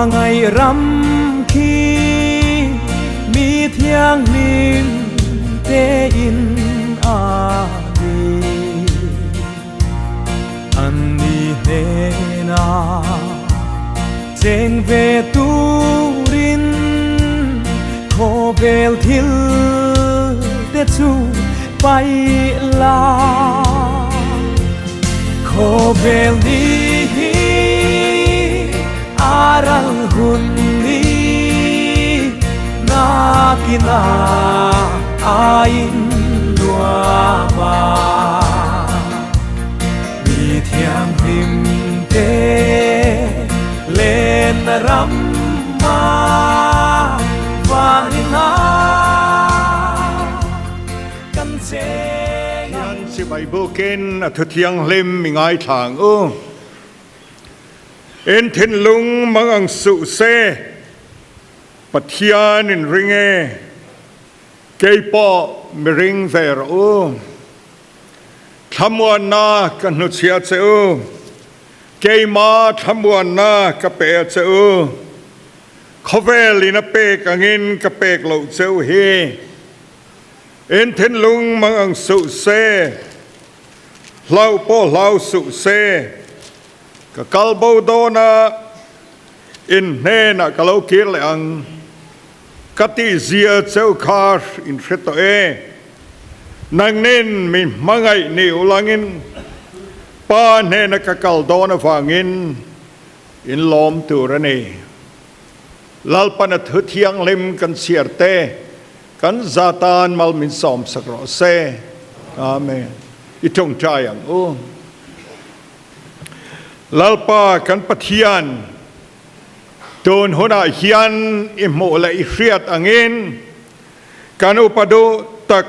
Hmangaih ram khi mi thianghlim te in a ni. An ni hnenah cheng ve turin khawvel thil te chu paih la. Khawvel ni hi a ral hun ni nakina a in nuam a. Mi thianghlim te len ram a van in a kan cheng ang. Pathian chibai bukin a thu thianghlim mi ngaithla ang u. In thinlung mang ang suh se, Pathian in ring e, kei pawh mi ring ve rawh u. Thlamuanna ka hnuchhia che u, keima thlamuanna ka pe a che u. Khawvel in a pek angin ka pek loh che u hi. In thinlung mang ang suh se, hlauh pawh hlau suh se. Ka kal bo dawn a, in hnenah ka lo kir leh ang. Ka tihzia cheu kha in hre tawh e. Nangnin mi hmangaih ni ulangin Pa hnena ka kal dawn avangin in lawm tur a ni. Lalpana thu thianghlim kan chhiar te kan za tan mal min sawmsak rawh se. Amen. I tawngtai ang u. Lalpa kan Pathian, Tun hunah hian i hmuh leh i hriat angin kan upa duh tak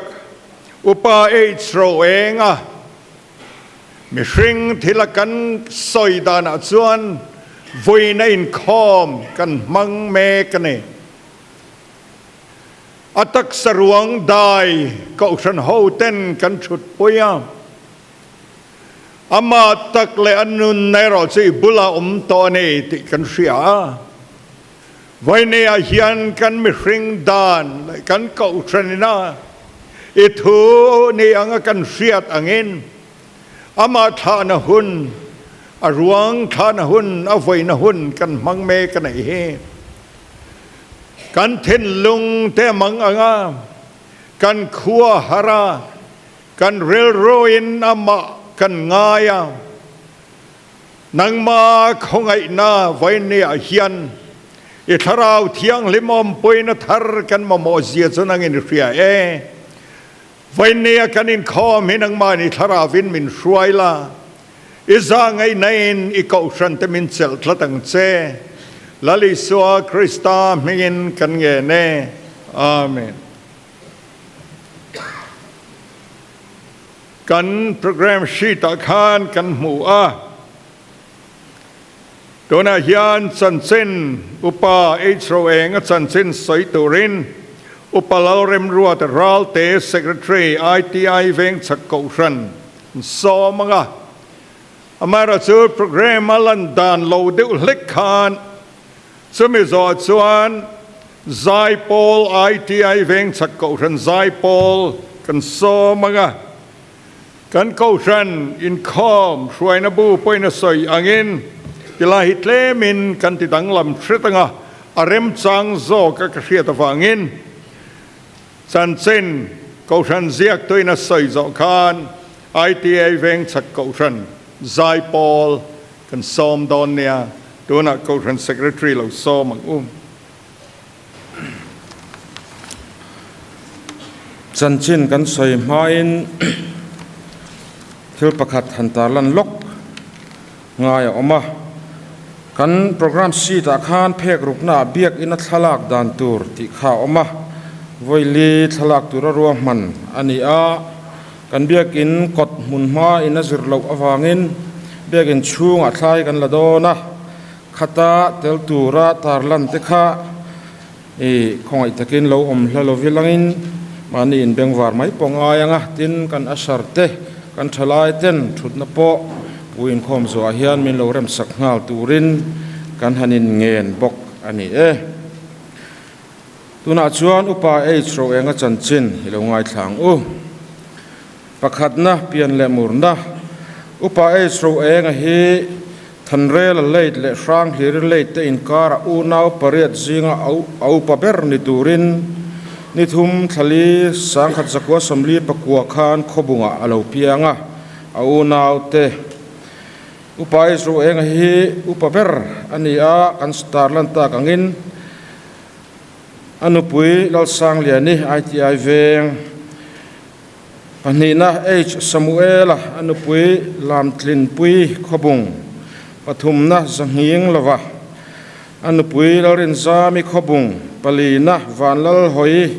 Upa H. Roenga mihring thila kan sawi danah chuan vawiin a inkhawm kan hmang mek a ni. A taksa ruang dai kohhran hoten kan thutpui a. Amah tak leh a nunna erawh chu i bulah awm tawh a ni tih kan hria a. Vawineah hian kan mihring dan leh kan kohhran ina i thu ni anga kan hriat angin amah thlahna hun, a ruang thlahna hun, a vawiina hun kan hmang mek a neih hi. Kan thinlung te mang anga kan khua har a, Kan rilruin amah kan ngai a, nangmah khawngaihna vawinia hian i Thlarau Thianghlim awmpuina thar kan mamawh zia chu nangin i hria e. Vawinia kan inkhawm hi nangmah ni Thlarauvin min hruai la, i zahngaihnain i kohhran te min chelh tlat ang che. Lal Isua Krista hmingin kan ngen e. Amen. Kan program sheet ah khan kan hmu a, tunah hian chanchin Upa H Roenga chanchin sawi turin Upa Lalremruata Ralte Secretary ITI Vengchhak Kohhran an sawm ang a, amaherawhchu program a lan dan lo deuh hlek khan Chumi zawh chuan Zaipawl ITI Vengchhak Kohhran Zaipawl kan sawm ang a, kan Kohhran inkhawm hruaina bu pawhin a sawi angin tilai hi tlemin kan ti danglam hret ang a, a remchang zawk a ka hriat avangin chanchin Kohhran ziaktuin a sawi zawh khan ITI Vengchhak Kohhran Zaipawl Kan sawm dawn nia, tunah Kohhran Secretary lo sawm ang u. Chanchin kan sawi hmain thil pakhat han tarlan lawk ngai a awm a. Kan program sheet ah khan phek rukna ah biakina thlalak dan tur tih kha a awm a. Vawili thlalak tura ruahman a ni a. Kan biakin kawt hmun hma in a zir loh avangin biakin chhungah thlai kan la dawn a, khata tel tura tarlan te kha i khawngaih takin lo awm hla lo vilangin mahni in bengvar mai pawh ngai ang a, tin kan usher te kan thalai ten thutna pawh pu inkhawm zuah hian min lo remsak nghal turin kan han in ngen bawk. a ni e. Tunah chuan Upa H Roenga chanchin i lo ngaithla ang u. Pakhatna, pian leh murna. Upa H Roenga hi Thanrela late leh Hranghliri late te inkarah unau pariat zinga a upa ber ni turin ni thum thlali sangkhat zakua sawmli pakua khan khawbungah a lo piang a, a unau te Upa H Roenga hi upa ber a ni a, kan star lan tak angin a nupui Lalsangliani ITI veng. Pahnihna H Samuela a nupui Lamtlinpui Khawbung, pathumna Zanghing Lova a nupui Lalrinzami Khawbung, palina Vanlalhawi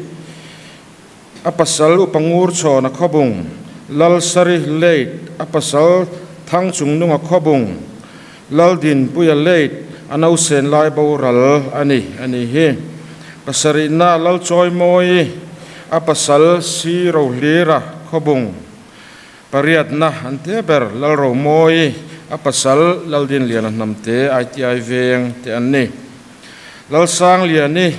a pasal Upa Ngurchhawna Khawbung, Lalsari Late a pasal Thangchungnunga Khawbung, Laldinpuia Late a nausen lai boral a ni a ni hi. Pasarihna Lalchawimawi a pasal Si Rohlira Khawbung, pariatna an te ber Lalromawi a pasal Laldinliana Hnamte ITI Veng te an ni. Lalsangliani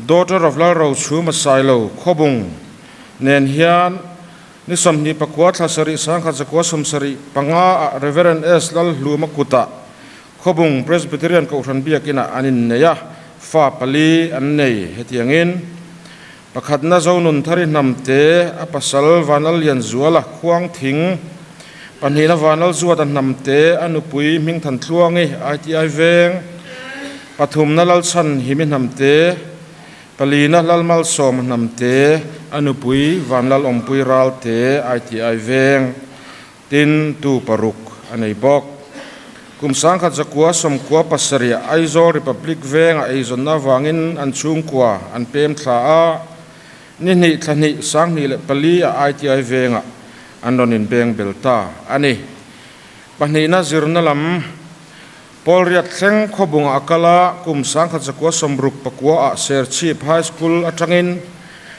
Daughter of Lalrochhuma Sailo Khawbung nen hian Ni 24 thla sarih sangkhat zakua sawmsarih panga ah Rev. S. Lalhluma kutah Khawbung Presbyterian Kohhran Biakinah an innei a, fa pali an nei. Hetiangin pakhatna Zonunthari Hnamte a pasal Vanlallianzuala Khuangthing, pahnihna Vanlalzuata Hnamte a nupui Hmingthantluangi ITI Veng, pathumna Lalchhan Himi Hnamte, Palina Lalmalsawma Hnamte, a nupui Vanlalawmpui Ralte ITI Veng, tin tu paruk a nei bawk. Kum sangkhat zakua sawmkua pasarih Aizawl Republic Vengah eizawnna avangin an chhungkua an pem thla a, ni hnih thla hnih sanghnih leh pali ah ITI Vengah an rawn inbeng bel ta a ni. Pahnihna zirna lam. Pawl riat thleng khawbungah a kal a, kum sangkhat zakua sawmruk pakua ah Serchhip High School atangin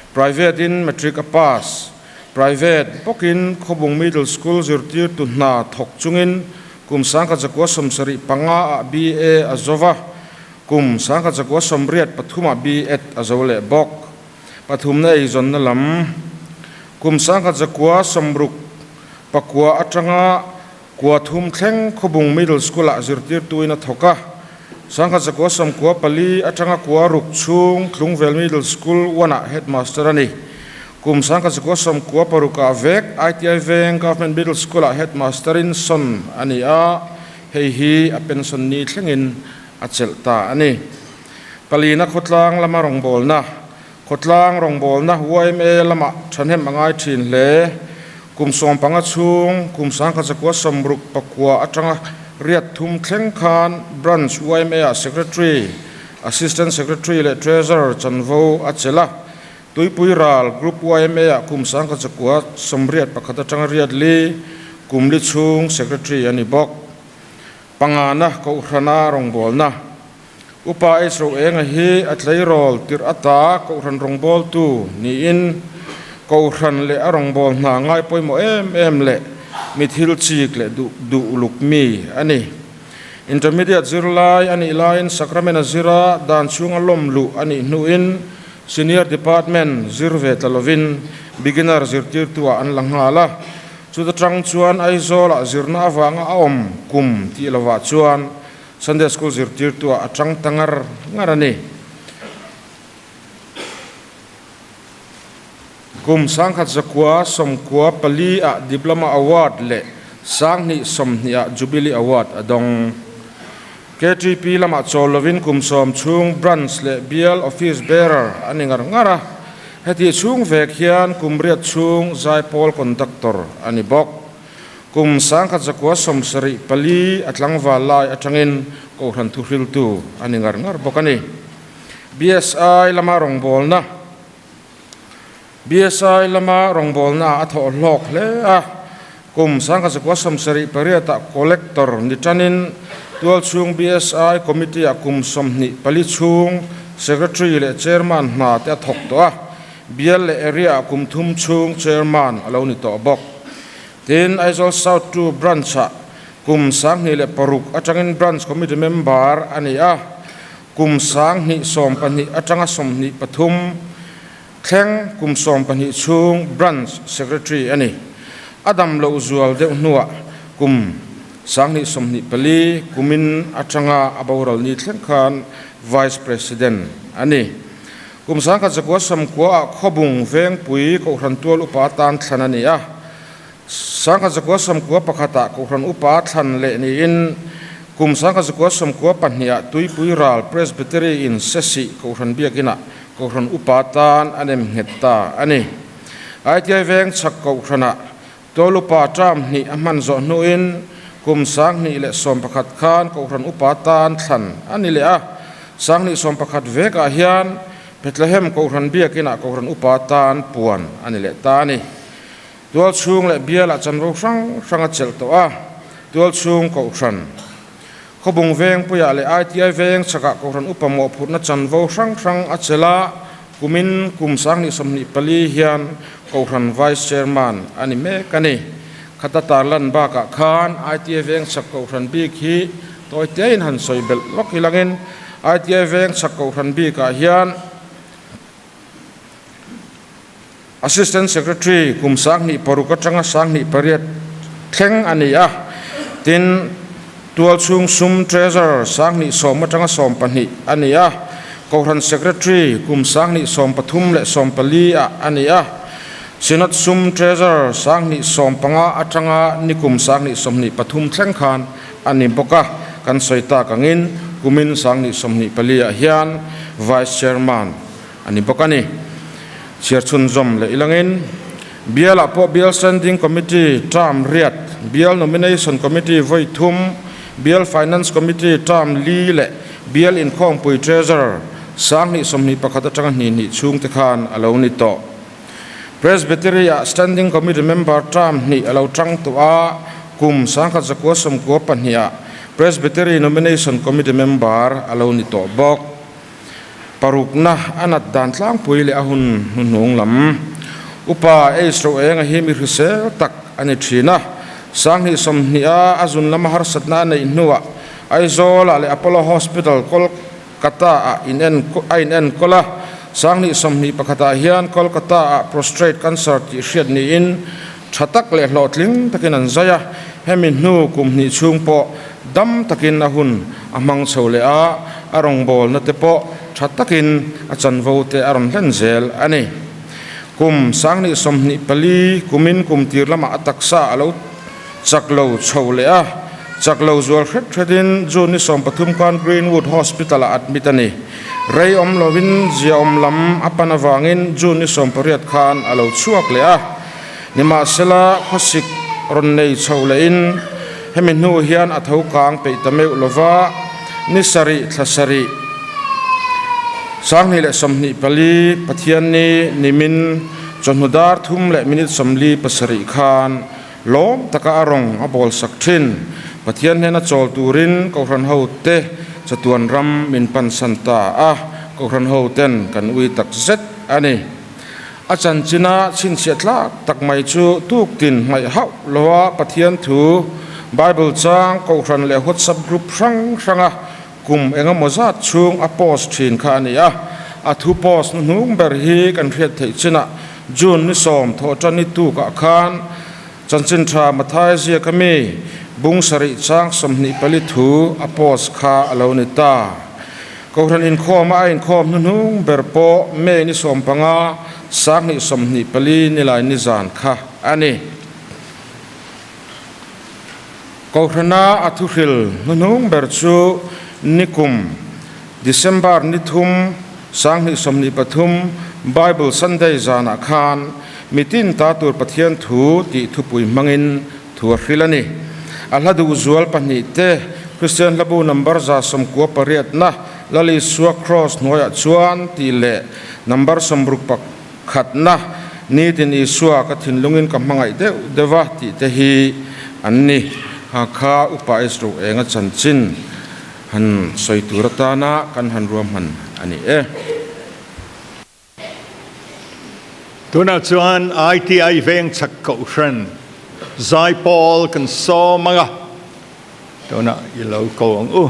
Private in Matric a pass. Private bawkin Khawbung Middle School zirtirtu hna thawk chungin kum sangkhat zakua sawmsarih panga ah BA a zo va, kum sangkhat zakua sawmriat pathum ah BEd a zo leh bawk. Pathumna eizawnna lam kum sangkhat zakua sawmruk pakua atanga Kua thum thleng Khawbung Middle School-ah zirtirtuin a thawk a, Sangkhat zakua sawmkua pali atanga kua ruk chhung Tlungvel Middle School one-ah headmaster a ni. Kum sangkhat zakua sawmkua parukah vek ITI Veng Government Middle School-ah headmaster-in sawn a ni a, hei hi a pension ni thlengin a chelh ta a ni. Palina khawtlang lama rawngbawlna. Khawtlang rawngbawlna yma lamah thahnem a ngai thin hle. Kum sawmpanga chhung, kum sangkhat zakua sawmruk pakua atanga riat thum thleng khan Branch yma ah Secretary, Assistant Secretary leh Treasurer chanvo a chelh a. Tuipui ral Group yma ah kum sangkhat zakua sawmriat pakhat atanga riat li kum li chhung Secretary a ni bawk. Pangana Kohhrana rawngbawlna. Upa H. Roenga hi a tleirawl tirh ata Kohhran rawngbawltu niin Kohhran leh a rawngbâwl hna ngai pawimawh em em leh mi thil chik leh duh duh uluk mi a ni. Intermediate zirlai a nih laiin Sacrament a zir a, dan chhunga lawm luh a nih hnuin Senior Department zir ve tla lovin Beginner zirtirtu-ah an la nghal a. Chuta tang chuan Aizawlah zirna avanga a awm kum tih lovah chuan Sunday School zirtirtuah a tang ta ngar ngar a ni. Kum sangkhat zakua sawmkua pali ah Diploma Award leh sanghnih sawmhnih ah Jubilee Award a dawng. KTP lamah chawl lovin kum sawm chhung Branch leh Bial Office Bearer a ni ngar ngar a. Hetih chhung vek hian kum riat chhung Zaipawl Conductor a ni bawk. Kum sangkhat zakua sawmsarih pali a tlangval lai atangin Kohhran thuhriltu a ni ngar ngar bawk a ni. BSI lama rawngbawlna BSI lama rawngbawlnaah a thawh hlawk hle a, kum sangkhat zakua sawmsarih pariatah Collector ni tanin tualchhung BSI Committee-ah kum 24 chhung Secretary leh Chairman hna te a thawk tawh a, Bial leh Area-ah kum thum chhung Chairman a lo ni tawh bawk. Tin, Aizawl South Two Branch-ah kum 2006 atangin Branch Committee Member a ni a. Kum 2012 atanga 23 thleng kum 12 chhung Branch Secretary a ni. A dam loh zual deuh hnuah kum 2024 kumin atanga a boral ni thleng khan Vice President a ni. Kum 1990 ah Khawbung Vengpui Kohhran Tual Upa tan thlan a ni a. 1991 ah Kohhran Upa thlan leh niin kum 1992 ah Tuipui Ral Presbytery in Sesih Kohhran Biakinah Kohhran Upa tan a nem nghet ta a ni. ITI Veng chhak Kohhranah Tual Upa term hnih a hman zawh hnuin kum 2011 khan Kohhran Upa tan thlan a ni leh a. 2011 vekah hian Bethlehem Kohhran Biakinah Kohhran Upa tan puan a ni leh ta a ni. Tualchhung leh bialah chanvo hrang hrang a chelh tawh a, Tualchhung Kohhran, Khawbung Vengpuiah leh ITI Veng chhakah Kohhran Upa mawhphurhna chanvo hrang hrang a chelh a, kumin kum 2024 hian Kohhran Vice Chairman a ni mek a ni. Khata tarlan bakah khan ITI Veng chhak Kohhran bik hi tawi tein han sawi belh lawk hilangin ITI Veng chhak Kohhran bikah hian Assistant Secretary kum 2006 atanga 2008 thleng a ni a, tin, Tualchhung sum Treasurer 2010 atanga 12 a ni a, Kohhran Secretary kum 2013 leh 14 ah a ni a, Synod sum Treasurer 2015 atanga nikum 2023 thleng khan a ni bawk a, kan sawi tak angin kumin 2024 ah hian Vice Chairman a ni bawk a ni. Chhiar chhunzawm leh ilangin Bialah pawh Bial Standing Committee term riat, Bial Nomination Committee vawi thum, Bial Finance Committee term li leh Bial Inkhawmpui Treasurer 2021 atanga hnih hnih chhungte khan a lo ni tawh. Presbytery-ah Standing Committee member term hnih a lo tang tawh a, kum 1992-ah Presbytery Nomination Committee member a lo ni tawh bawk. Parukna a nat dan tlangpui leh a hun hnuhnung lam. Upa Ace Roenga hi mi hrisel tak a ni thin a, 2020 a a zun lama harsatna a neih hnuah Aizawl-ah leh Apollo Hospital, Kolkata-ah a inenkawl a. 2021 ah hian Kolkata-ah prostrate cancer tih hriat niin tha tak leh hlawhtling takin an zai a, hemi hnu kum hnih chhung pawh dam takin a hun a hmang chho leh a, a rawngbawlna te pawh tha takin a chanvo te a rawn hlen zel a ni. Kum 2024 kumin kum tir lamah a taksa a lo chak lo chho leh a, chak lo zual hret hretin June ni 13 khan Greenwood Hospital-ah admit a ni. Rei awm lovin ziaawm lam a pan avangin June ni 18 khan a lo chhuak leh a. Nimahsela, khawsik rawn nei chho lehin hemi hnu hian a tho kang peih ta meuh lova, ni sarih thla sarih 2024 Pathianni nimin chawhnu dar thum leh minute 47 khan lawm taka a rawng a bawl sak thin. Pathian hnena chawl turin Kohhran hote chatuan ram min pansan ta a, Kohhran hoten kan ui tak zet a ni. A chanchina chhinchhiah tlak tak mai chu tuktin hmaih hauh loa Pathian thu, Bible chang, Kohhran leh WhatsApp group hrang hranga kum engemaw zat chhung a post thin kha a ni a. A thu post hnuhnung ber hi kan hriat theih chinah June ni sawm thawhṭan ni tukah khan Chanchin Tha Mathai ziaka mi bung sarih chang 24 thu a post kha a lo ni ta. Kohhran inkhawma a inkhawm hnuhnung ber pawh May ni 15, 2024 nilai nizan kha a ni. Kohhrana a thuhril hnuhnung ber chu nikum December ni thum, 2023 Bible Sunday zanah khan Mitin ta tur Pathian thu tih thupui hmangin thu a hril a ni. A hla duh zual pahnih te, Kristian hlabu number 98 na Lal Isua Kraws hnuaiah chuan tih leh number 61 na Nitin Isua ka thinlungin ka hmangaih deuh deuh a tih te hi an ni. Hakha Upa Israel enga chanchin han sawi tur atana kan han ruahman a ni e. Tunah chuan ITI veng chak kohhran zaipawl kan sawm ang a, tunah i lo ko ang u.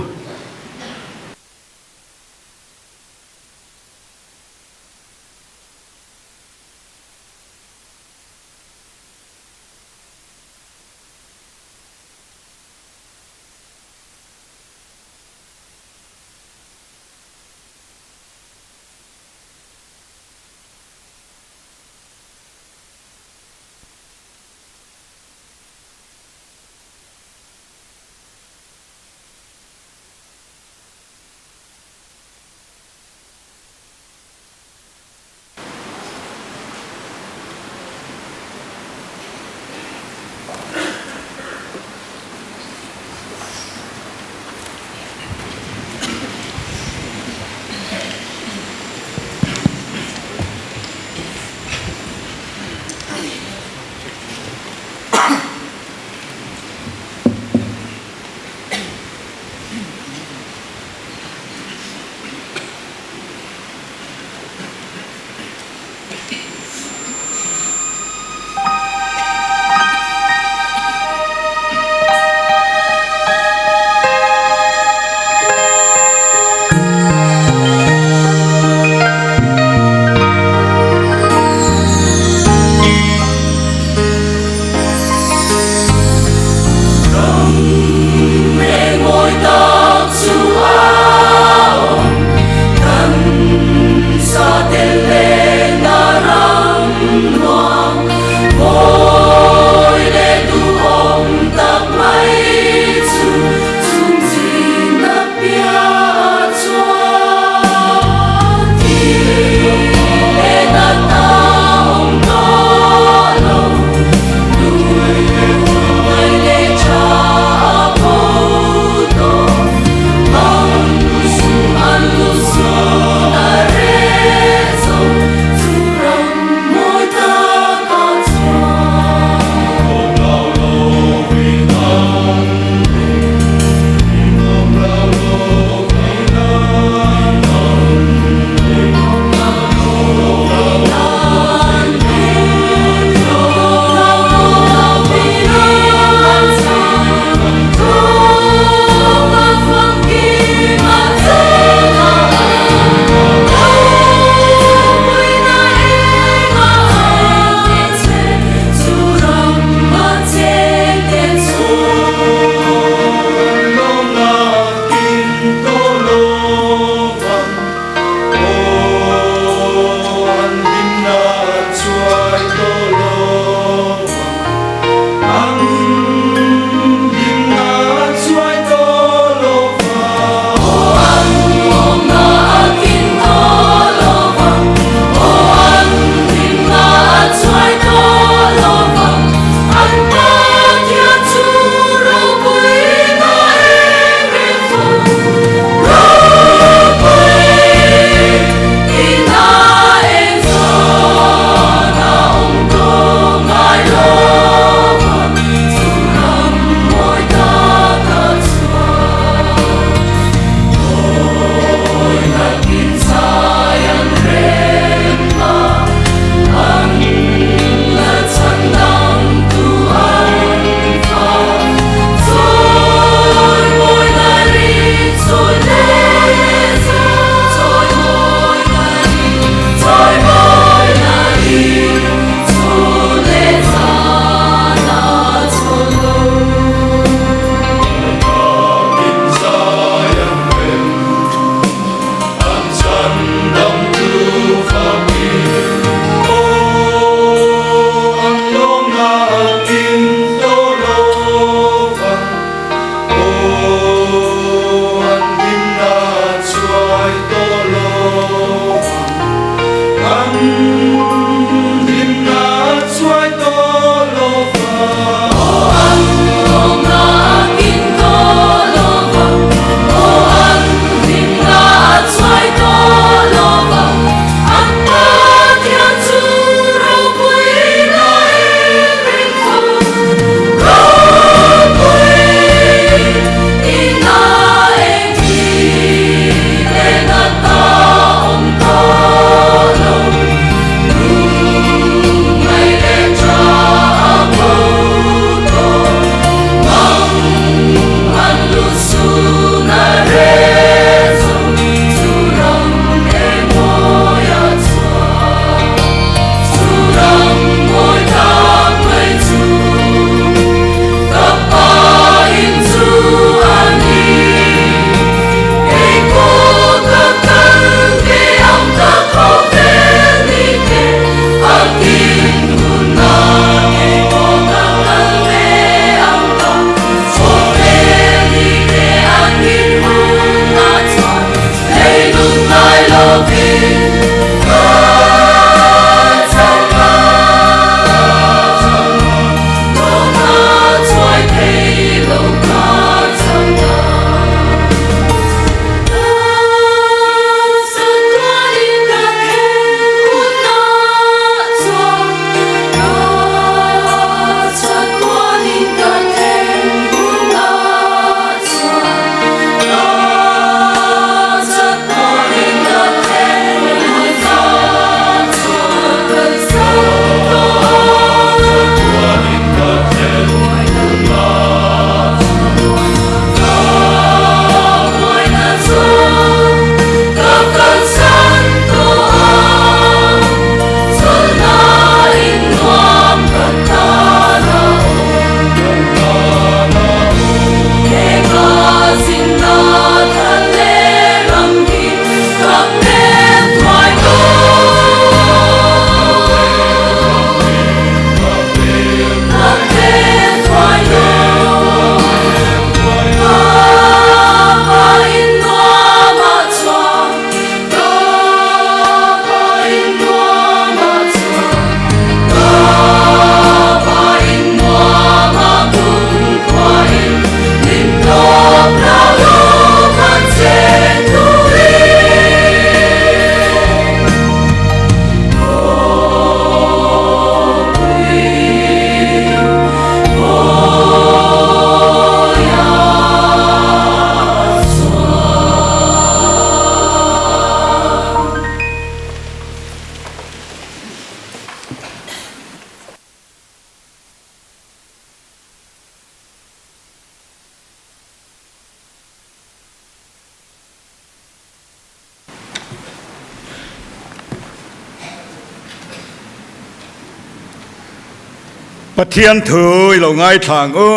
Pathian thu i lo ngaithla ang u.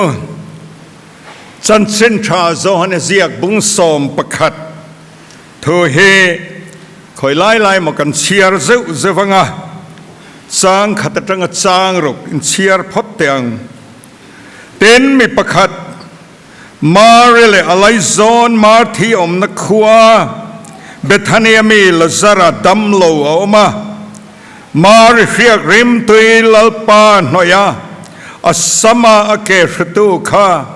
Chanchin tha Johane ziak bung 11 thu hi khawi lai lai maw kan chhiar zeuh zeuh ang a, chang khat atanga chang ruk in chhiar phawt teh ang. Tin, mi pakhat Mari leh a laizawn Marthi awmna khua Bethania mi Lazara dam lo a awm a. Mari hriak rimtui Lalpa hnawih a, a sama a ke hretu kha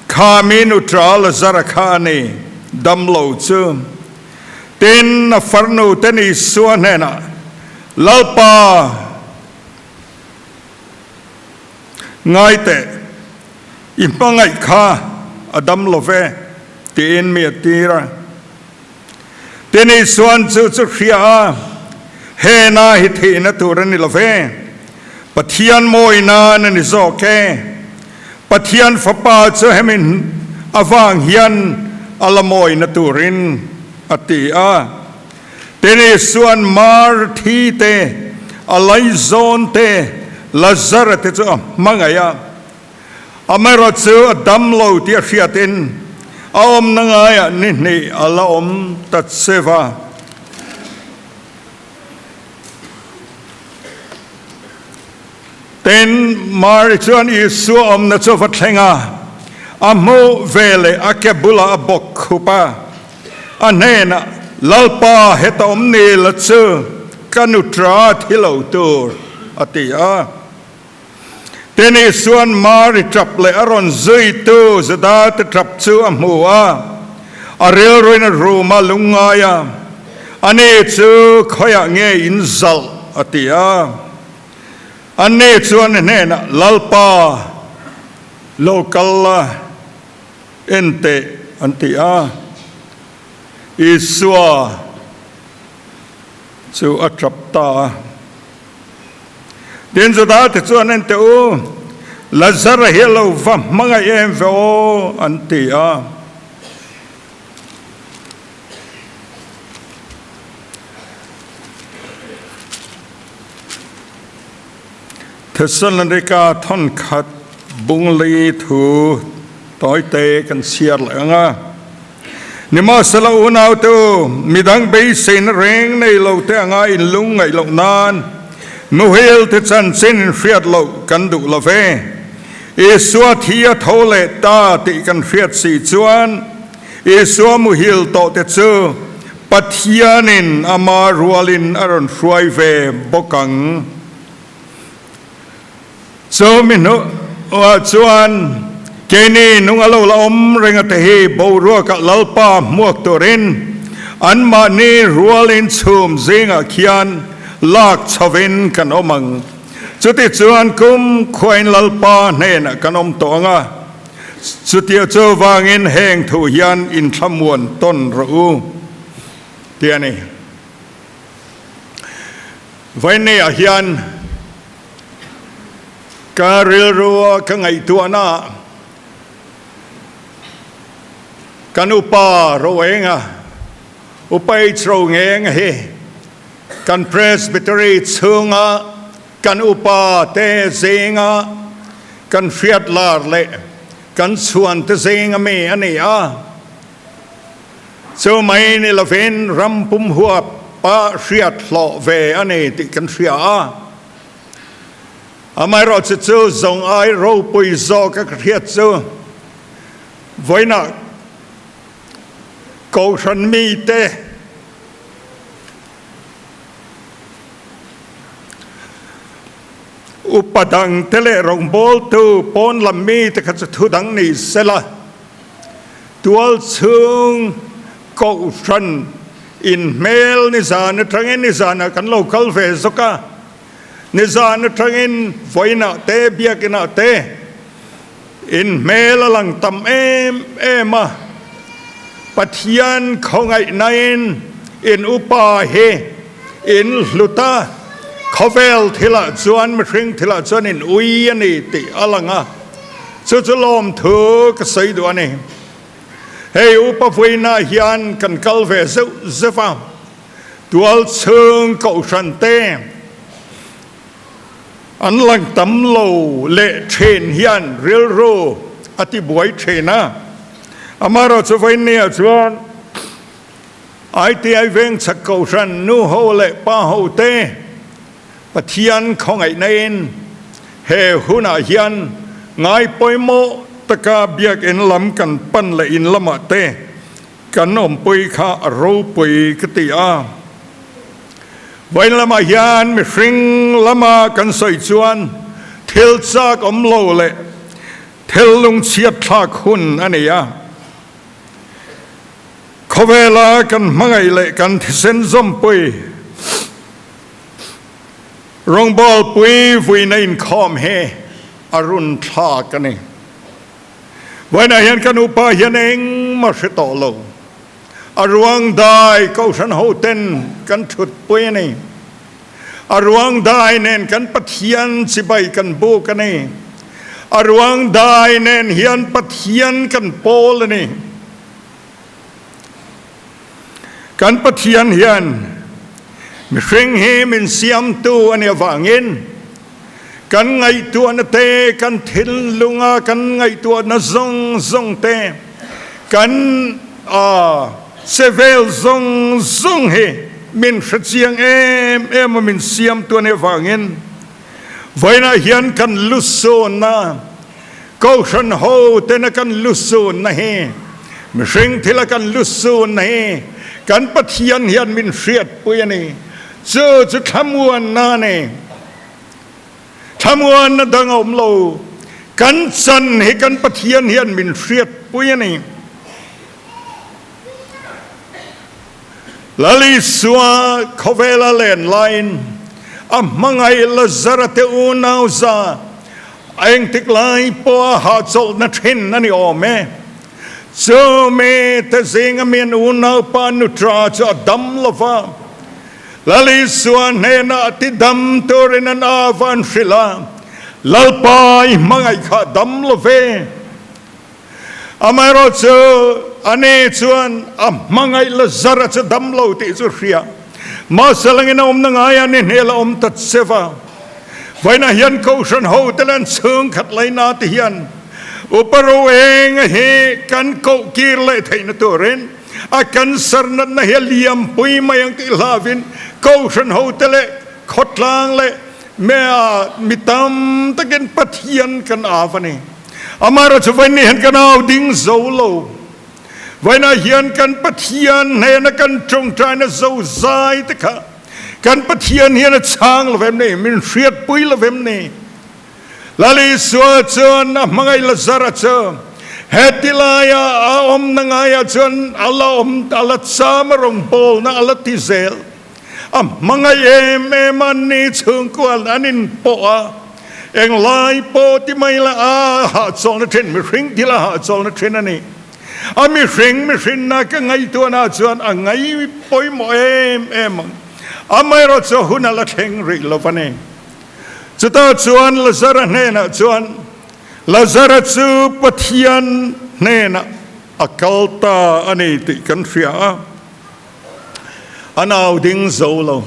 kha mi nutra Lazara kha a ni, dam lo chu. Tin, a farnu te ni Isua hnenah, Lalpa, Ngai teh, i hmangaih kha a dam lo ve, tiin mi a tir a. Tin Isua'n chu chu hria a, He na hi thihna tur a ni lo ve, Pathian mawi nan a ni zawk e. Pathian Fapa chu hemi avang hian a la mawina turin a ti a. Tin Isua'n Mar thi te, a laizawn te, Lazara te chu a hmangaih a. Amaherawh chu a dam lo tih a hriatin a awmna ngaiah ni hnih a la awm ta che va. Tin, Mari chuan Isua awmna chu a va thleng a, a hmuh veleh a ke bulah a bawk khup a, a hnenah, Lalpa, heta awm ni la chu ka nutra thi lo tur, a ti a. Tin, Isua'n Mari tap leh a rawn zuitu Juda te tap chu a hmu a, a rilruin a rum a lungngai a, Ani chu khawiah nge in zalh? a ti a. Anni chuan a hnenah, Lalpa, lo kal la, en teh, an ti a. Isua chu a tap ta a. Tin, Juda te chuan en teh u, Lazara hi a lo va hmangaih em ve aw, an ti a. Thessalonika thawnkhat bungli thu tawite kan chhiar leh ang a. Nimahsela unaute u, midang beiseina reng nei lo te anga inlung ngaih loh nan muhil te chanchin inhriat loh kan duh lo ve. Isua thi a tho leh ta tih kan hriat si chuan Isua muhil tawh te chu Pathianin ama rualin a rawn hruai ve bawk ang. Chu mi hnuah chuan keini nung a lo la awm reng a te hi boruakah Lalpa hmuak turin anmahni rualin chhum zingah khian lak chhovin kan awm ang. Chutichuan kum khuain Lalpa hnenah kan awm tawh ang a, chutia chuvangin heng thu hian inthlamuan tawn rawh u, tih a ni. Vaineiah hian ka rilru a ka ngaihtuahna ah kan upa Roenga, Upa H. Rongenga hi kan Presbytery chhunga kan upa te zinga kan hriat lar leh kan chhuan te zinga mi a ni a. Chu mai ni lovin ram pum huap a hriat hlawh ve a ni tih kan hria a. Amaherawhchu chu zawng ai ropui zawk a ka hriat chu vawiinah Kohhran mite Upa dangte leh rawngbawltu pawn lam mite kha chu thu dang ni sela. Tual chhung Kohhran in hmel nizan atangin nizanah kan lo kal ve zawk a, nizan atangin vawiinah te biakinah te in hmel a lang tam em em a, Pathian khawngaihnain in upa hi in hlut a, khawvel thilah chuan mihring thilah chuan in ui a ni tih a lang a. Chu chu lawmthu ka sawi duh a ni. Hei Upa Vuina hian kan kal ve zeuh zeuh a, tual chhung kohhran te An lang tam lo leh thin hian rilru a ti buai thin a. Amaherawhchu vawiinniah chuan ITI veng chhak kohhran nu ho leh pa ho te Pathian khawngaihna in he hunah hian ngai pawimawh taka biakinn lam kan pan leh in lamah te kan awmpui kha a ropui ka ti a. Vawiin lamah hian mihring lama kan sawi chuan thil chak awm lo leh thil lungchhiat thlak hun a ni a. Khawvela kan hmangaih leh kan thisen zawmpui rawngbawlpui vuina inkhawm hi a run thlak a ni. Vawiinah hian ka nupa hian engmah hre tawh lo. A ruang dai Kohhran hoten kan thutpui a ni. A ruang dai nen kan Pathian chibai kan buk a ni. A ruang dai nen hian Pathian kan pawl a ni. Kan Pathian hian mihring hi min siamtu a nih avangin kan ngaihtuahna te, kan thinlunga kan ngaihtuahna zawng zawng te, kan che vel zawng zawng hi min hre chiang em em a min siamtu a nih avangin vawiinah hian kan lusawnna Kohhran ho tena kan lusunna hi, mihring thila kan lusunna hi kan Pathian hian min hriatpui a ni. Chu chu thlamuanna a ni. Thlamuanna dang a awm lo. Kan chan hi kan Pathian hian min hriatpui a ni. Lal Isua khawvela len laiin a hmangaih Lazara te unau za a engtik lai pawha hahchawlhna thin a ni awm e. Chu mi te zinga mi an unaupa nutra chu a dam lo va, Lal Isua hnenah ti dam turin an ava an hrilh a, Lalpa i hmangaih kha a dam lo ve. Amaherawhchu, ani chuan a hmangaih Lazara chu dam lo tih chu hria. Mahse langin a awmna ngaia ni hnel a awm ta che va. Vawiinah hian Kohhran hote leh an chhungkhat laina te hian Upa Roenga hi kan koh kir leh theihna turin a cancer natna hi a liampui mai ang tih hlavin Kohhran hote leh khawtlang leh mi tam takin Pathian kan av a ni. Amaherawhchu vawiin ni hian kan au ding zo lo. Vawiinah hian kan Pathian hnena kan tawngtaina zo zai te kha kan Pathian hian a chhang lo vem ni, min hriatpui lo vem ni. Lal Isua chuan a hmangaih Lazara chu heti laia a awmna ngaiah chuan a la awm, a la cham a rawngbawlna a la ti zel. A hmangaih em em a ni chhungkuan an inpawh a, englai pawh ti mai la a hahchawlna thin mihring thil a hahchawlna thin a ni. A mihring mihrinna ka ngaihtuahna chuan a ngai pawimawh em em ang. Amaherawhchu hun a la thleng rih lo a ni. Chutah chuan Lazara hnenah chuan, Lazara chu Pathian hnenah a kal ta a ni tih kan hria a. A nau ding zo lo.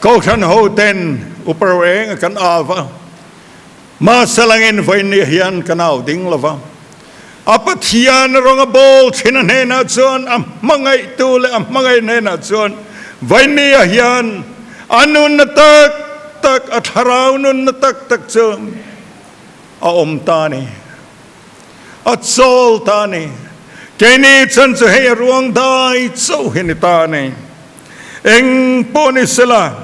Kohhran ho ten Upa Roeng a kan av a, mahse langin vawiin hian ka nau ding lo va. A Pathian rawng a bawl thin a hnenah chuan a hmangaihtu leh a hmangaih hnenah chuan vawiin hian a nunna tak tak, a thlarau nunna tak tak chu a awm ta a ni. A chawl ta a ni. Keini chan chu hei a ruang dai chauh hi ni ta a ni. Eng pawh ni sela,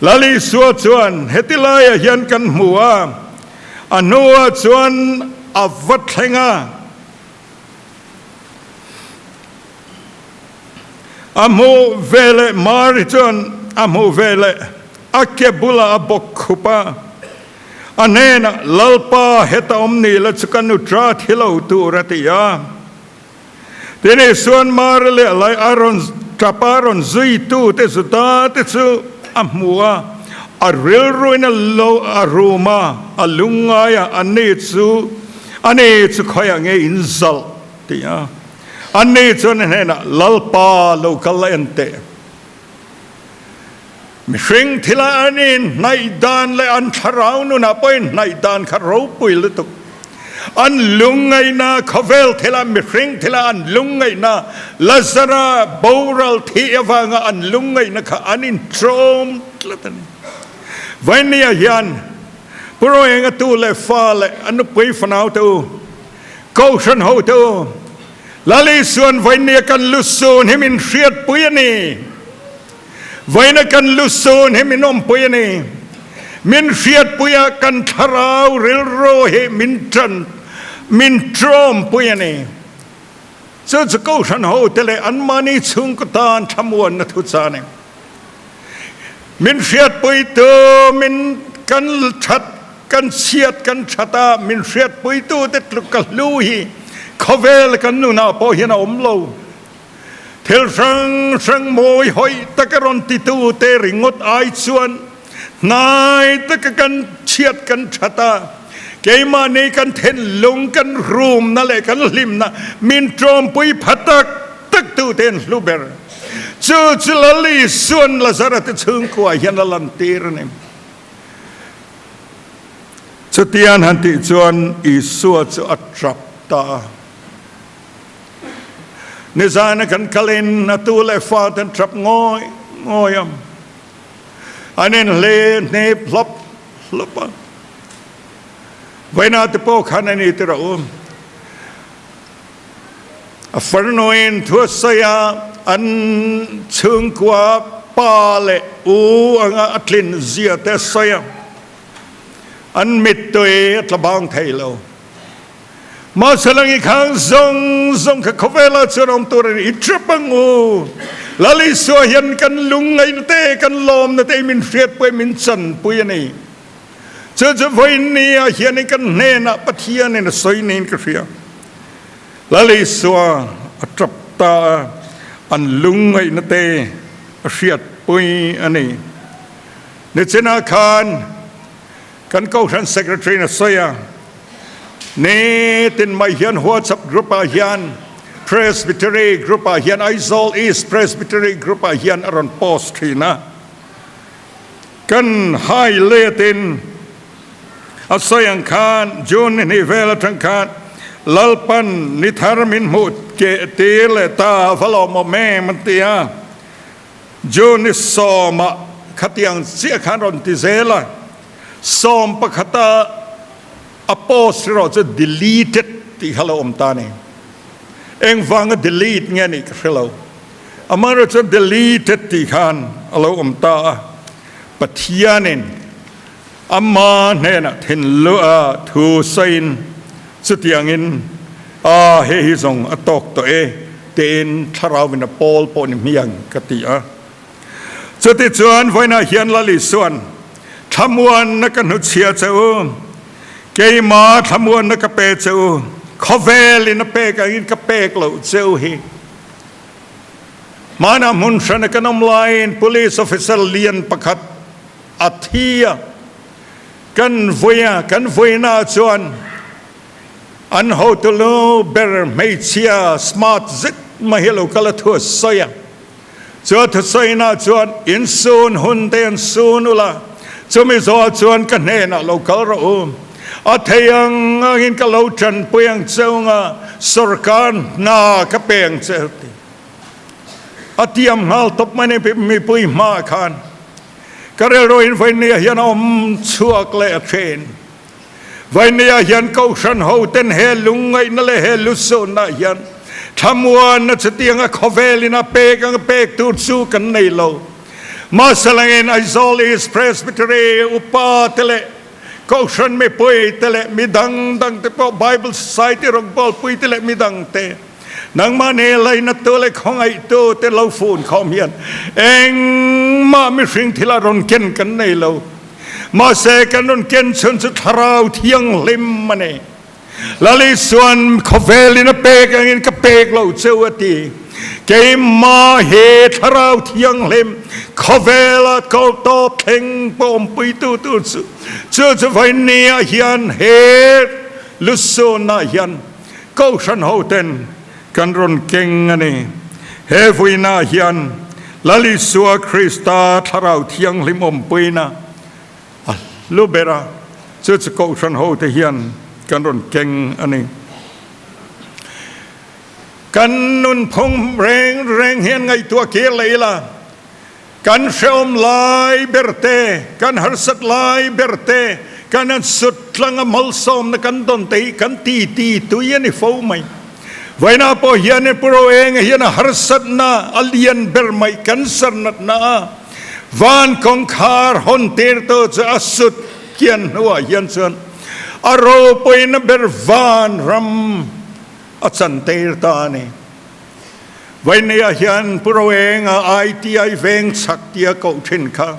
Lal Isua chuan heti laiah hian kan hmu a, a hnuah chuan a va thleng a. A hmuh veleh Mari chuan a hmuh veleh a ke bulah a bawk khup a. A hnenah, Lalpa, heta awm ni la chu ka nutra thi lo tur a ti a. Tin, Isua'n Mari leh a lai a rawn tap a rawn zuitu te Juda te chu a hmu a, a rilruin a lo a rum a, a lungngai a, Anni chu, ani chu khawiah nge in zalh? ti a. Anni chuan a hnenah, Lalpa, lo kal la en teh. Mihring thila an inhnaih dan leh an thlarau nunah pawh inhnaih dan kha ropui lutuk. An lungngaihna, khawvel thila mihring thila an lungngaihna, Lazara boral thih avanga an lungngaihna kha an inṭawm tlat a ni. Vainia hian Pu Roenga tu leh fa leh a nupui fanau te u, Kohhran ho te u, Lal Isuan Vainia kan lusun hi min hriatpui a ni. Vawiina kan lusun hi min awmpui a ni. Min hriatpui a, kan thlarau rilru hi min tan, min tawmpui a ni. Chu chu Kohhran hote leh anmahni chhungkaw tan thlamuanna thu cha a ni. Min hriatpuitu min kan that, kan chhiat kan that a, min hriatpuitute tluk ka hlu hi khawvel kan nunah pawh hian a awm lo. Thil hrang hrang mawi hawi taka rawn titu te ringawt ai chuan hnai taka kan chhiat kan that a, keimahni kan thinlung kan rumna leh kan hlimna min tawmpui pha tak tak tu te an hlu ber. Chu chu Lal Isuan Lazara te chhungkua hian a lantir a ni. Chutian han tih chuan Isua chu a tap ta a. Nizana kan kalin a tu leh fa ten tap ngawi ngawi a, an inhle hnep hlawp hlawp a. Vawiina te pawh khan a ni tirh u. A farnuin thu a sawi a, an chhungkua pa leh u anga a tlin zia te a sawi a, an mittui a tla bang thei lo. Mahse lang i khang zawng zawng kha khawvelah chuan awm tur a ni. I trap ang u. Lal Isua hian kan lungngaihna te, kan lawmna te min hriatpui, min chanpui a ni. Chu chu vawiinni ah hian kan hnenah Pathianin a sawi niin ka hria. Lal Isua a trap ta a, an lungngaihna te a hriatpui a ni. Nichinah khan Kan Kohhran Secretary in a sawi a, Nitin mai hian WhatsApp group ah hian Presbytery group ah hian Aizawl East Presbytery group ah hian a rawn post thin a. Kan hai let in a sawi ang khan June ni hnih vel atang khan Lalpan ni thar min hmuh keh tir leh ta va lawmawm em an ti a. June ni sawmah khatiang chiah khan rawn ti zel a, sawm pakhata a post erawh chu deleted tih kha lo awm ta a ni. Engvanga delete nge nih ka hre lo. Amaherawh chuan deleted tih khan a lo awm ta a, Pathianin ama hnenah thinlua thu sawiin chutiangin a hei hi zawng a tawk tawh e tiin thlarauin a pawl pawh ni hmiang ka ti a. Chutichuan vawiinah hian Lal Isuan thlamuanna ka hnuchhia che u, keima thlamuanna ka pe che u, khawvelin a pek angin ka pek loh che u hi. Hmanah hmun hrana kan awm laiin police officer lian pakhat a thi a, kan vui a, kan vuina chuan an hotu lu ber hmeichhia smart zet mai hi a lo kal a thu a sawi a, chu a thusawina chuan in sun hun te an sun ula, chumi zawh chuan ka hnenah lo kal rawh u, a thei ang angin ka lo tanpui ang cheunga sorkar hna ka pe ang che ti. A tiam nghal tawp mai ni mipui hmaah khan. Ka rilruin Vainia hian a awm chhuak leh a thin. Vainia hian Kohhran hoten he lungngaihna leh he lusunah hian thlamuanna chutianga khawvelin a pek ang pek tur chu kan nei lo. Mahse langin Aizawl East Presbytery upa te leh Kohhran mipui te leh mi dang dang te pawh Bible Society rawngbawlpui te leh mi dang te Nangmahni lainattu leh khawngaihtu te lo fun khawm hian engmah mihring thil a rawn ken kan nei lo. Mahse kan rawn ken chhun chu Thlarau Thianghlim a ni. Lal Isuan khawvelin a pek angin ka pek lo cheu a ti. Keimah hi Thlarau Thianghlim khawvela kal tawp thleng pawh awmpuitu tur chu chu chu vawinia hian he lusunah hian Kohhran hoten kan rawn keng a ni. He vuina hian Lal Isua Krista Thlarau Thianghlim awmpuina a hlu ber a, chu chu Kohhran hote hian kan rawn keng a ni. Kan nunphung reng reng hian ngaihtuah kir leh ila, kan hrehawm lai ber te, kan harsat lai ber te, kan an sut tlanga malsawmna kan dawn te hi kan ti ti tui a ni fo mai. Vawiinah pawh hian Pu Roenga hian a harsatna a lian ber mai cancer natna a van kawngkhar hawn tirtu chu a sut kian hnuah hian chuan a ropuina ber van ram a chantir ta a ni. Vawinia hian Pu Roenga ITI veng chak tia koh thin kha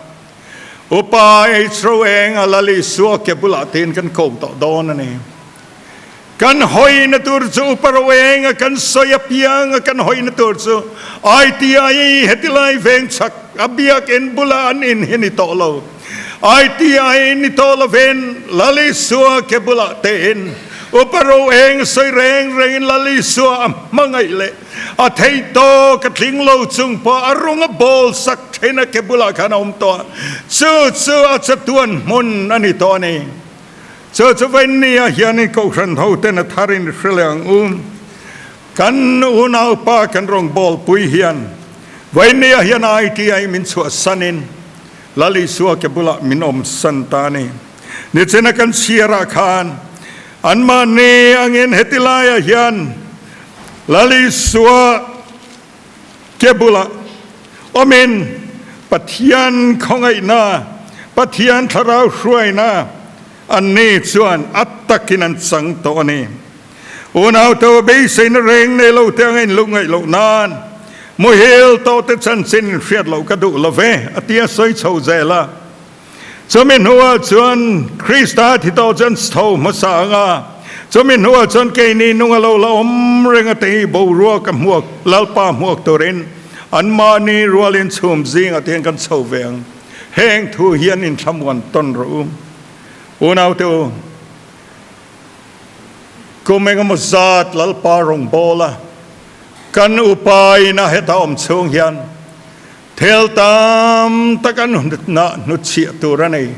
Upa H Roenga Lal Isua ke bulah tiin kan ko tawh dawn a ni. Kan hawina tur chu Upa Roenga kan sawi apianga kan hawina tur chu ITI hetilai veng chak a biakinn bula an in hi ni tawh lo. ITI ni tawh lovin Lal Isua ke bulah tein Upa Roeng sawi reng rengin Lal Isua a hmangaih leh a theih tawk a tling lo chung pawh a rung a bawl sak then a ke bulah khan a awm tawh a, chu chu a chatuan hmun a ni tawh a ni. Chu chu Vainnia hianin Kohhran hoten a tharin hre leh ang u. Kan unaupa kan rawngbawlpui hian Vainnia hian ITI min chhuahsanin Lal Isua ke bulah min awmsan ta a ni. Nichina kan chhiarah khan anmahni angin heti laiah hian Lal Isua ke bulah awmin Pathian khawngaihna, Pathian thlarau hruaina anni chuan a takin an chang tawh a ni. Unaute beiseina reng nei lo te anga inluh ngaih loh nan muhil tawhte chanchin hriat loh ka duh lo ve, a ti a sawi chho zel a. Chumi hnuah chuan Krista thi tawh chuan chho hmasa ang a, chumi hnuah chuan keini nunga lo la awm reng a te hi boruak a hmuak, Lalpa hmuak turin anmahni rualin chhum zingah te hian kan chho ve ang. Heng thu hian inthlamuan tawn rawh u. Unaute u. Kum engemaw zat Lalpa rawngbâwl a, kan upaina heta awm chhung hian thil tam tak an hnutna hnutchhiah tur a nei.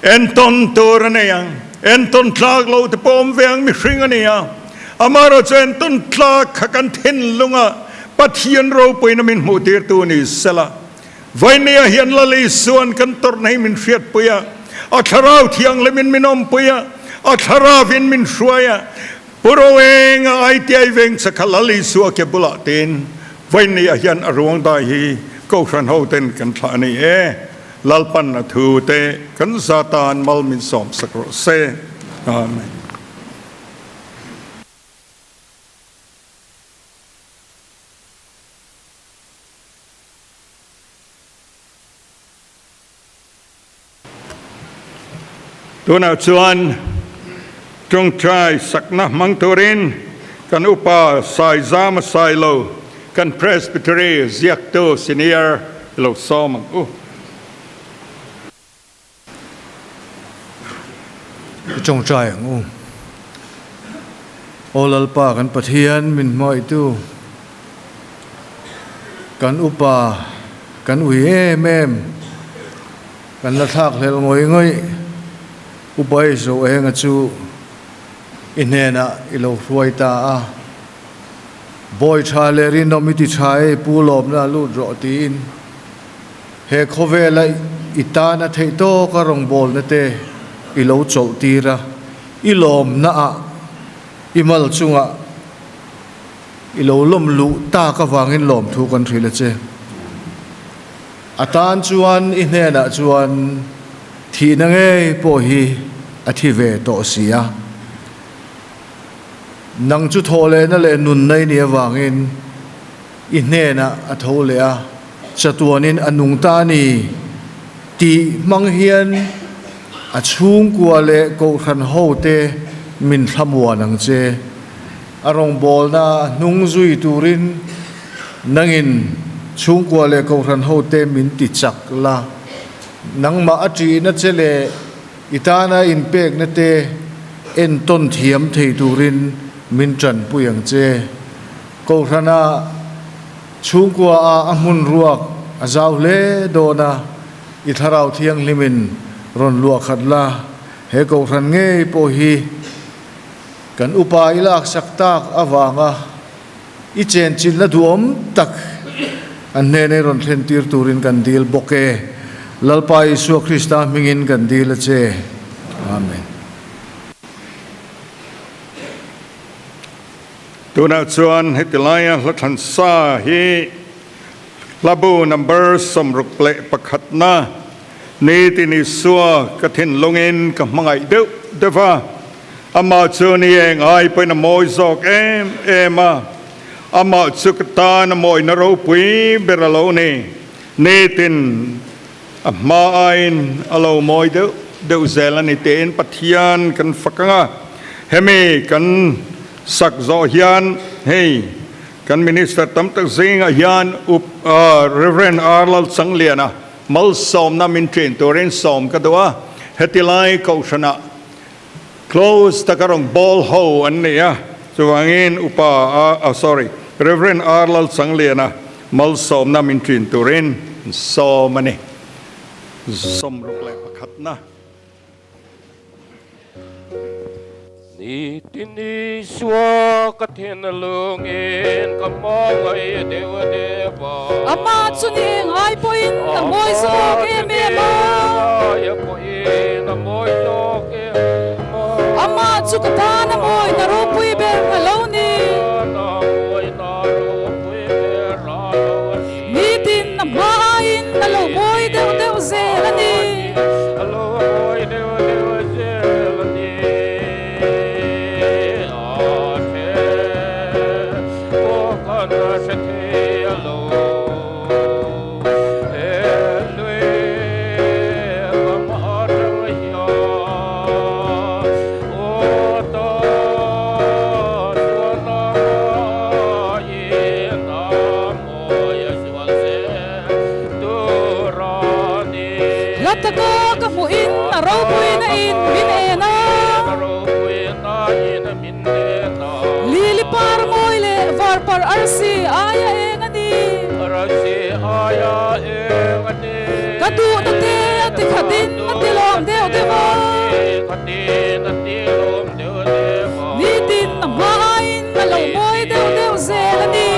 Entawn tur a nei ang. Entawn tlak lo te pawh awm ve ang mihring a ni a. Amaherawh chu entawn tlak kha kan thinlunga Pathian ropuina min hmuhtirtu ni sela. Vawinia hian Lal Isua'n kan tawrhna hi min hriatpui a, a Thlarau Thianghlimin min awmpui a, a Thlaravin min hruai a. Pu Roenga ITI veng chakha Lal Isua ke bulah tiin vawinia hian a ruang dai hi Kohhran hoten kan thlah a ni e. Lalpan a thu te kan za tan mal min sawmsak rawh se. Amen. Tunah chuan tawngtai sakna hmang turin kan upa Saizama Sailo, kan Presbytery ziaktu senior i lo sawm ang u. I tawngtai ang u. Aw Lalpa kan Pathian min hmaitu, kan upa kan ui em em, kan la thlak hlel ngawih ngawih, Upa i zo enga chu i hnenah i lo hruai ta a, Bawi tha leh rinawm i ti tha e, Pu lawmna lut rawh tiin. He khawvela i tana theih tawka rawngbawlna te i lo chawlh tir a, i lawmna ah i mal chungah i lo lawm luh tak avangin lawmthu kan hrilh a che. A tan chuan i hnenah chuan thihna ngei pawh hi a thi ve tawh si a. Nang chu thawhlehna leh nunna i nih avangin i hnenah a tho leh a. Chatuanin a nung ta a ni tih hmang hian a chhungkua leh kohhran hote min thlamuan ang che. A rawngbawlna hnung zui turin nangin chhungkua leh kohhran hote min ti chak la. Nangmah a ṭihna che leh i tana inpekna te entawn thiam thei turin min ṭanpui ang che. Kohhrana. Chhungkua ah a hmun ruak a zau hle dawn a, i thlarau thianghlimin rawn luah khat la, he kohhran ngei pawh hi kan upa i laksak tak avanga i chenchilhna duhawm tak an hnena i rawn thlen tir turin kan dil bawk e. Lalpa Isua Krista hmingin kan dil a che. Amen. Tunah chuan heti laia hla thlan sa hi hlabu number 61 na Nitin Isua ka thinlungin ka hmangaih deuh deuh va, amah chu ni eng ai pawhin a mawi zawk em em a, amah chu ka tan a mawina ropui ber a lo ni. Nitin a hma aiin a lo mawi deuh deuh zel a ni tiin Pathian kan fak ang a, hemi kan sak zawh hian hei kan Minister tam tak zingah hian Up Rev. R. Lalchangliana malsawmna min ṭin turin sawm ka duh a, heti lai Kohhranah close taka rawn bawl ho an ni a, chuvangin Upa a sorry Rev. R. Lalchangliana malsawmna min ṭin turin sawm a ni. 61 na. Nitin Isua ka thinlungin ka hmangaih deuh deuh a. Amah chu ni ngai pawhin a mawi zawk em em a. Amah chu ka tan a mawi na ropui ber a lo ni. Nitin a hma aiin a lo mawi deuh deuh zel a ni. Hla taka ka hmuhin a ropuina in min en a. Lili par mawi leh var par arsi aia eng a ni. Ka duhna te a ti khatin a ti lawm deuh deuh a. Nitin a hma aiin a lo mawi deuh deuh zel a ni.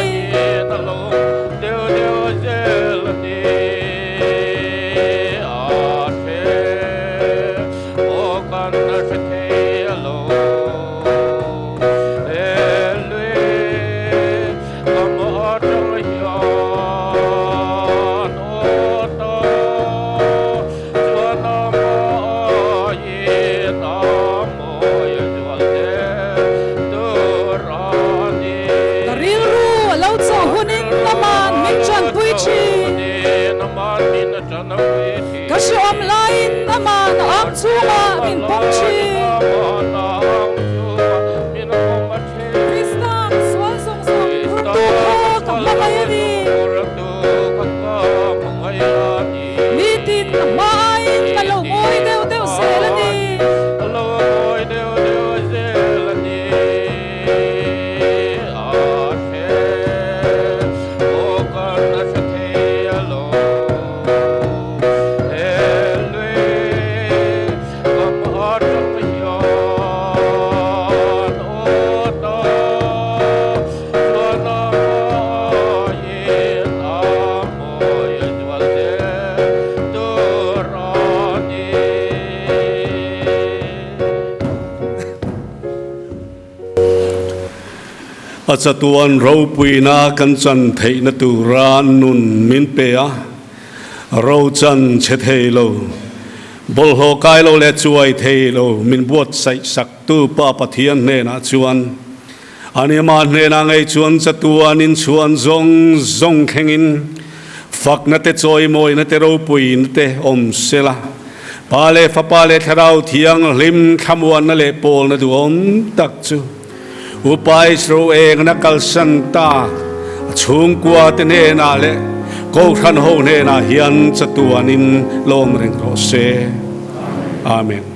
Ka rilru a lo chawh hunin aman min tanpui thin. Ka hrehawm laiin aman a ang chhungah min pawm thin. Krista sual zawng zawng phurtu kha ka hmangaih a ni. Nitin a hma aiin a lo mawi deuh deuh zel a ni. A chatuan ropuina kan chan theihna tura nun min pe a, ro chan chhe thei lo, bawlhhlawh kai lo leh chuai thei lo min buatsaih saktu Pa Pathian hnenah chuan Ani mah hnenah ngei chuan chatuan inchhuan zawng zawng thlengin fakna te, chawimawina te, ropuina te awm sela. Pa leh Fapa leh Thlarau Thianghlim thlamuanna leh pawlna duhawm tak chu Upa Israel engna kalsan tak a chhungkua te hnenah leh Kohhran ho hnenah hian chatuanin lawm reng rawh se. Amen.